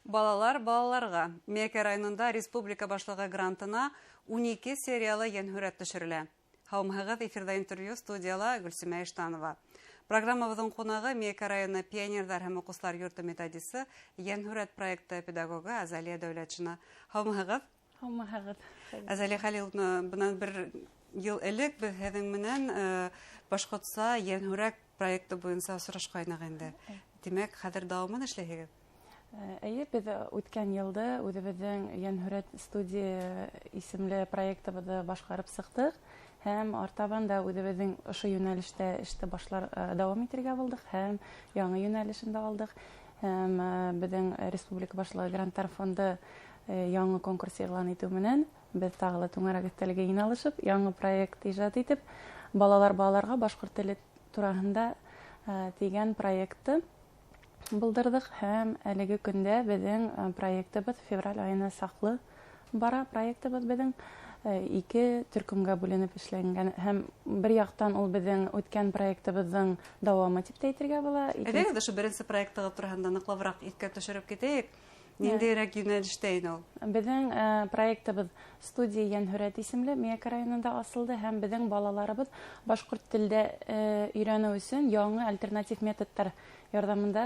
Балалар балаларға. Миәкә районында республика башлығы грантына 12 сериялы йәнһүрәт төшөрөлә. Һаумыһығыҙ, эфирҙа интервью, студияла Гөлсимә Иштанова. Программабыҙҙың ҡунағы Миәкә районы пионерҙар һәм уҡыусылар йорто методисы, йәнһүрәт проекты педагогы Азалия Дәүләтшина. Һаумыһығыҙ. Һаумыһығыҙ. Азалия Хәлиловна, бынан бер йыл элек беҙ һеҙҙең менән башҡортса йәнһүрәт проекты буйынса осрашҡайныҡ инде. Тимәк, хәҙер дауамын эшләйһегеҙ? Эйе, беҙ үткән йылды үҙебеҙҙең Йәнһүрәт студия исемле проектыбыҙҙы башҡарып сыҡтыҡ һәм артабан да үҙебеҙҙең ошо йүнәлештә эште башлар дауам итергә булдыҡ һәм яңы йүнәлешен дә алдыҡ. Һәм беҙҙең Республика Башлығы гранттар фонды яңы конкурс иғлан итеү менән беҙ тағы ла түңәрәк өҫтәлгә йыйналышып, яңы проект ижад итеп, балалар балаларға башҡорт теле тураһында тигән проектты булдырҙыҡ һәм әлеге көндә беҙҙең проектыбыҙ февраль айына саҡлы бара. Проектыбыҙ беҙҙең ике төркөмгә бүленеп эшләнгән һәм бер яҡтан ул беҙҙең үткән проектыбыҙҙың дауамы тип тә әйтергә була. Әйҙәгеҙ, ошо беренсе проектығыҙ тураһында ныҡлабыраҡ иҫкә төшөрөп китәйек. Ниндәйерәк йүнәлештә ине ул? Беҙҙең проектыбыҙ студия Йәнһүрәт исемле Миәкә районында асылды һәм беҙҙең балаларыбыҙ башҡорт телдә өйрәнеү өсөн яңы альтернатив методтар ярҙамында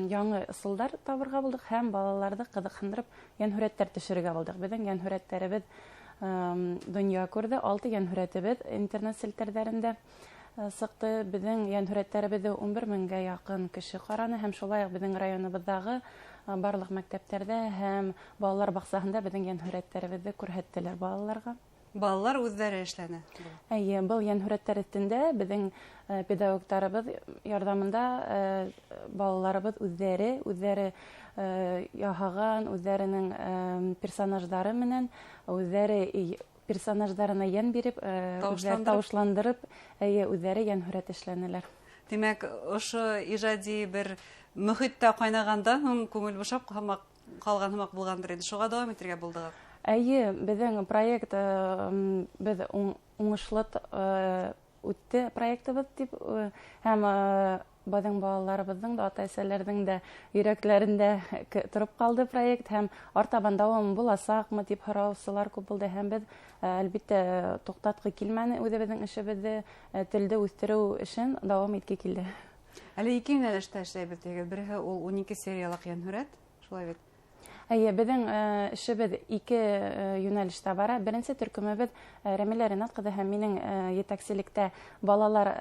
яңы ысулдар табырға булдыҡ һәм балаларҙы ҡыҙыҡһындырып йәнһүрәттәр төшөрөргә булдыҡ. Беҙҙең йәнһүрәттәребеҙ донъя күрҙе, 6 йәнһүрәтебеҙ интернет селтәрҙәрендә сыҡты. Беҙҙең йәнһүрәттәребеҙҙе 11 меңгә яҡын кеше ҡараны һәм шулай уҡ беҙҙең районыбыҙҙағы барлыҡ мәктәптәрҙә һәм балалар баҡсаһында беҙҙең йәнһүрәттәребеҙҙе күрһәттеләр балаларға. Балалар үҙҙәре эшләне. Эйе, был йәнһүрәттәр өҫтөндә беҙҙең педагогтарыбыҙ ярҙамында балаларыбыҙ үҙҙәре яһаған, үҙҙәренең персонаждары менән, үҙҙәре персонаждарына йән биреп, үҙҙәре тауышландырып, эйе, үҙҙәре йәнһүрәт эшләнеләр. Тимәк, ошо ижади бер мөхиттә ҡайнағандан һуң күңел бушап ҡалған һымаҡ булғандыр инде. Шуға дауам итергә булдығыҙ? Эйе, беҙҙең проект, беҙ уңышлы үтте проектыбыҙ тип, һәм беҙҙең балаларыбыҙҙың да, ата-әсәләрҙең дә йөрәктәрендә тороп ҡалды проект һәм артабан дауам буласаҡмы тип һораусылар күп булды һәм беҙ, әлбиттә, туҡтатҡы килмәне үҙебеҙҙең эшебеҙҙе, телде үҫтереү эшен дауам итке килде. Әле ике йүнәлештә эшләйбеҙ тигеҙ. Береһе ул 12 сериялыҡ йәнһүрәт, шулай бит? Эйе, беҙҙең эшебеҙ ике йүнәлештә бара. Беренсе төркөмөбөҙ Рәмилә Ринат ҡыҙы һәм минең етәкселектә балалар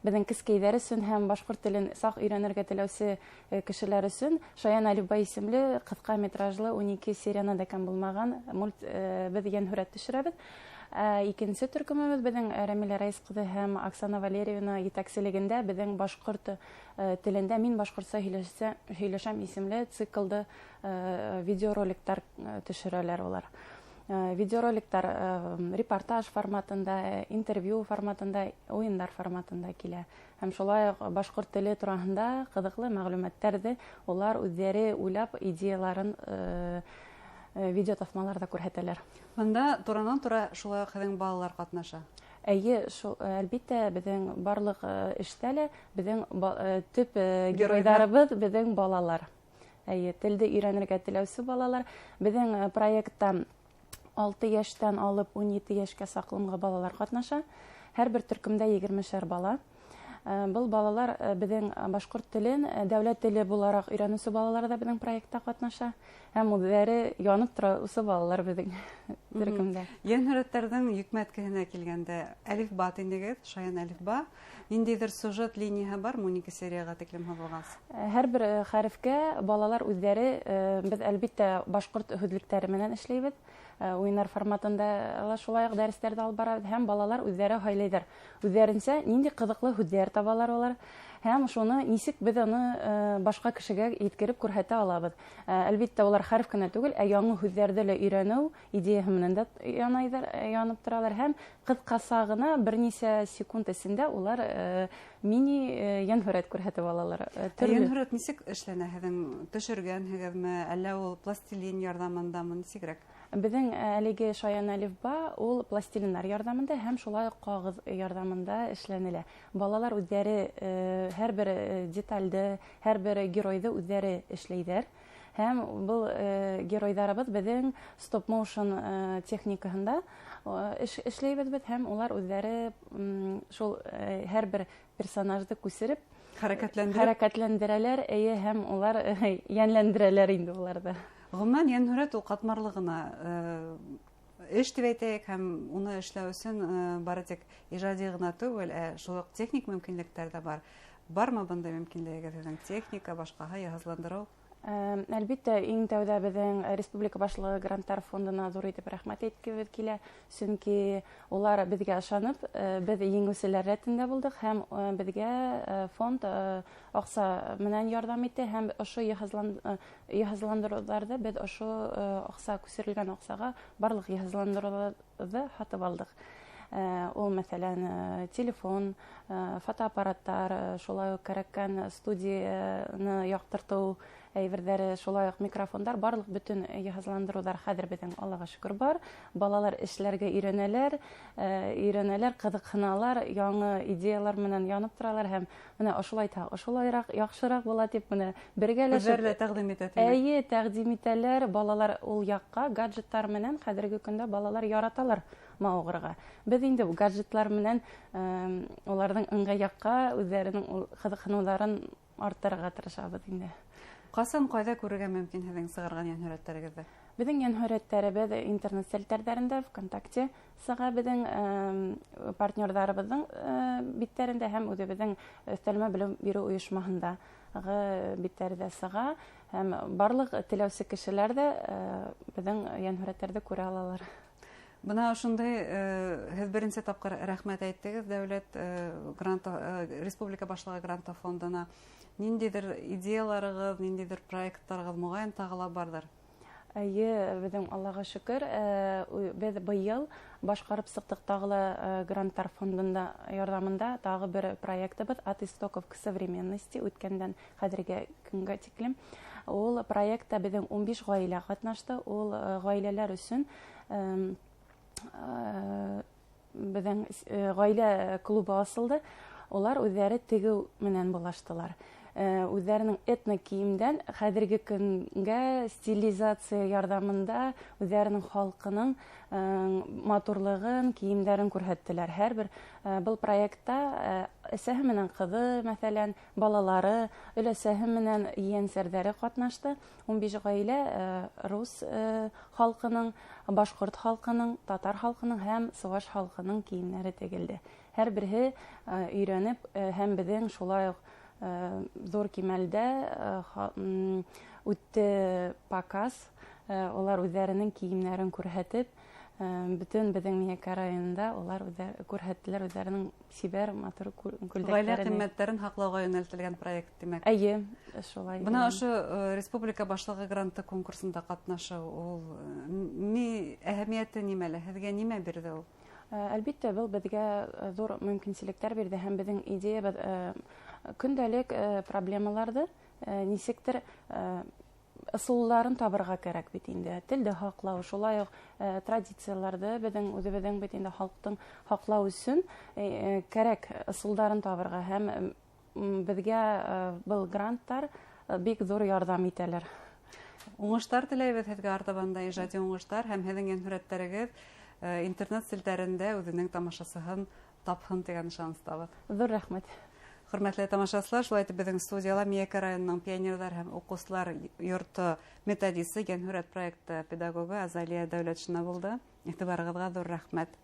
беҙҙең кескәйҙәр өсөн һәм башҡорт телен саҡ өйрәнергә теләүсе кешеләр өсөн Шаян Әлифба исемле ҡыҫҡа метражлы 12 сериянан да кәм булмаған мульт беҙ йәнһүрәт төшөрәбеҙ. Икенсе төркөмөбөҙ беҙҙең Рәмилә Рәис ҡыҙы һәм Оксана Валерьевна етәкселегендә беҙҙең башҡорт телендә Мин башҡортса һөйләшәм исемле циклды видеороликтар төшөрәләр улар. Видеороликтар репортаж форматында, интервью форматында, уйындар форматында килә. Һәм шулай уҡ башҡорт теле тураһында ҡыҙыҡлы мәғлүмәттәрҙе улар үҙҙәре уйлап идеяларын видеотаҫмаларҙа күрһәтәләр. Бында туранан-тура шулай уҡ һеҙҙең балалар ҡатнаша? Эйе, шул, әлбиттә, беҙҙең барлыҡ эштә лә беҙҙең төп геройҙарыбыҙ беҙҙең балалар. Эйе, телде өйрәнергә теләүсе балалар. Беҙҙең проектта 6 йәштән алып 17 йәшкә саҡлымғы балалар ҡатнаша. Һәр бер төркөмдә егермешәр бала. Был балалар беҙҙең башҡорт телен дәүләт теле булараҡ өйрәнеүсе балалар ҙа беҙҙең проектта ҡатнаша. Һәм үҙҙәре янып тороусы балалар беҙҙең төркөмдә. Йәнһүрәттәрҙең йөкмәткеһенә килгәндә, әлифба тинегеҙ, Шаян әлифба. Ниндәйҙер сюжет линияһы бармы 12 серияға тиклем һуҙылған? Һәр бер хәрефкә балалар үҙҙәре, беҙ әлбиттә башҡорт һүҙлектәре менән эшләйбеҙ. Уйындар форматында ла шулай уҡ дәрестәрҙе алып барабыҙ һәм балалар үҙҙәре һайлайҙар. Үҙҙәренсә ниндәй ҡыҙыҡлы һүҙҙәр табалар улар һәм шуны нисек беҙ уны башҡа кешегә еткереп күрһәтә алабыҙ. Әлбиттә, улар хәреф кенә түгел, ә яңы һүҙҙәрҙе лә өйрәнеү идеяһы менән дә янып торалар һәм ҡыҫҡаса ғына бер нисә секунд эсендә улар мини йәнһүрәт күрһәтеп алалар. Төрлө. Йәнһүрәт нисек эшләнә һеҙҙең? Төшөргәнһегеҙме, әллә ул пластилин ярҙамындамы, нисегерәк? Беҙҙең әлеге Шаян әлифба ул пластилиндар ярҙамында һәм шулай уҡ ҡағыҙ ярҙамында эшләнелә. Балалар үҙҙәре һәр бер детальде, һәр бер геройҙы үҙҙәре эшләйҙәр. Һәм был геройҙарыбыҙ беҙҙең стоп-моушен техникаһында эшләйбеҙ беҙ, һәм улар үҙҙәре шул һәр бер персонажды күсереп хәрәкәтләндерәләр, эйе, һәм улар йәнләндерәләр инде уларҙы. Ғөмүмән, йәнһүрәт ул ҡатмарлы ғына эш тип әйтәйек, һәм уны эшләү өсөн бары тик ижади ғына түгел, ә шул уҡ техник мөмкинлектәр ҙә бар. Бармы бындай мөмкинлегегеҙ һеҙҙең, техника, башҡаһы, йыһазландырыу? Әлбиттә, иң тәүҙә беҙҙең Республика Башлығы гранттар фондына ҙур итеп рәхмәт әйткебеҙ килә, сөнки улар беҙгә ышанып, беҙ еңеүселәр рәтендә булдыҡ, һәм беҙгә фонд аҡса менән ярҙам итте, һәм ошо йыһазландырыуҙарҙы беҙ ошо аҡса, күсерелгән аҡсаға барлыҡ йыһазландырыуҙарҙы һатып алдыҡ. Ул, мәҫәлән, телефон, фотоаппараттар, шулай уҡ кәрәккән студияны яҡтыртыу әйберҙәре, шулай уҡ микрофондар, барлыҡ бөтөн йыһазландырыуҙар хәҙер беҙҙең, Аллаға шөкөр, бар. Балалар эшләргә өйрәнәләр, ҡыҙыҡһыналар, яңы идеялар менән янып торалар, һәм бына ошолай та, ошолайыраҡ яҡшыраҡ була тип бына бергәләшеп үҙҙәре лә тәҡдим итә. Эйе, тәҡдим итәләр. Балалар ул яҡҡа гаджеттар менән хәҙерге көндә балалар яраталар мауығырға. Беҙ инде гаджетлар менән уларҙың ыңғай яҡҡа үҙҙәренең ҡыҙыҡһыныуҙарын арттырырға тырышабыҙ инде. Ҡасан, ҡайҙа күрергә мөмкин һеҙҙең сығарған йәнһүрәттәрегеҙҙе? Беҙҙең йәнһүрәттәребеҙ интернет селтәрҙәрендә, ВКонтакте сыға, беҙҙең партнерҙарыбыҙҙың биттәрендә һәм үҙебеҙҙең өҫтәлмә белем биреү ойошмаһындағы биттәрҙә сыға, һәм барлыҡ теләүсе кешеләр ҙә беҙҙең йәнһүрәттәрҙе күрә алалар. Бына ошондай, һеҙ беренсе тапҡыр рәхмәт әйттегеҙ дәүләт грант, Республика Башлығы гранты фондына. Ниндәйҙер идеяларығыҙ, ниндәйҙер проекттарығыҙ моғайын тағы ла барҙыр? Эйе, беҙҙең, Аллаға шөкөр, беҙ быйыл башҡарып сыҡтыҡ тағы ла гранттар фондында ярҙамында тағы бер проектыбыҙ «От истоков к современности», үткәндән хәҙерге көнгә тиклем. Ул проектта беҙҙең 15 ғаилә ҡатнашты. Ул ғаиләләр өсөн беҙҙең ғаилә клубы асылды. Улар үҙҙәре тегеү менән булаштылар. Үҙҙәренең этно кейемдән хәҙерге көнгә стилизация ярҙамында үҙҙәренең халҡының матурлығын, кейемдәрен күрһәттеләр. Һәр бер был проектта әсәһе менән ҡыҙы, мәҫәлән, балалары, өләсәһе менән ейәнсәрҙәре ҡатнашты. 15 ғаилә рус халҡының, башҡорт халҡының, татар халҡының һәм сыуаш халҡының кейемдәре тегелде. Һәр береһе өйрәнеп, һәм беҙҙең шулай уҡ ҙур кимәлдә үтте показ. Улар үҙҙәренең кейемдәрен күрһәтеп, бөтөн беҙҙең Миәкә районында улар күрһәттеләр үҙҙәренең сибәр, матур күлдәктәрен. Ғаилә ҡиммәттәрен һаҡлауға йүнәлтелгән проект, тимәк. Эйе, шулай. Бына ошо Республика Башлығы гранты конкурсында ҡатнашыу, ул ни әһәмиәте нимәлә? Һеҙгә нимә бирҙе ул? Әлбиттә, был беҙгә ҙур мөмкинселектәр бирҙе, һәм беҙҙең идеябыҙ көндәлек проблемаларҙы нисектер ысулларын табырға кәрәк бит инде. Телде һаҡлау, шулай уҡ традицияларҙы беҙҙең үҙебеҙҙең бит инде халыҡтың һаҡлау өсөн кәрәк ысулдарын табырға, һәм беҙгә был гранттар бик ҙур ярҙам итәләр. Уңыштар теләйбеҙ һеҙгә артабан да, ижади уңыштар, һәм һеҙҙең йәнһүрәттәрегеҙ интернет селтәрендә үҙенең тамашасыһын тапһын тигән ышаныстабыҙ. Ҙур рәхмәт. Хөрмәтле тамашасылар, шулай итеп беҙҙең студияла Миәкә районының пионерҙар һәм уҡыусылар йорто методисы, йәнһүрәт проекты педагогы Азалия Дәүләтшина булды. Иғтибарығыҙға ҙур рәхмәт.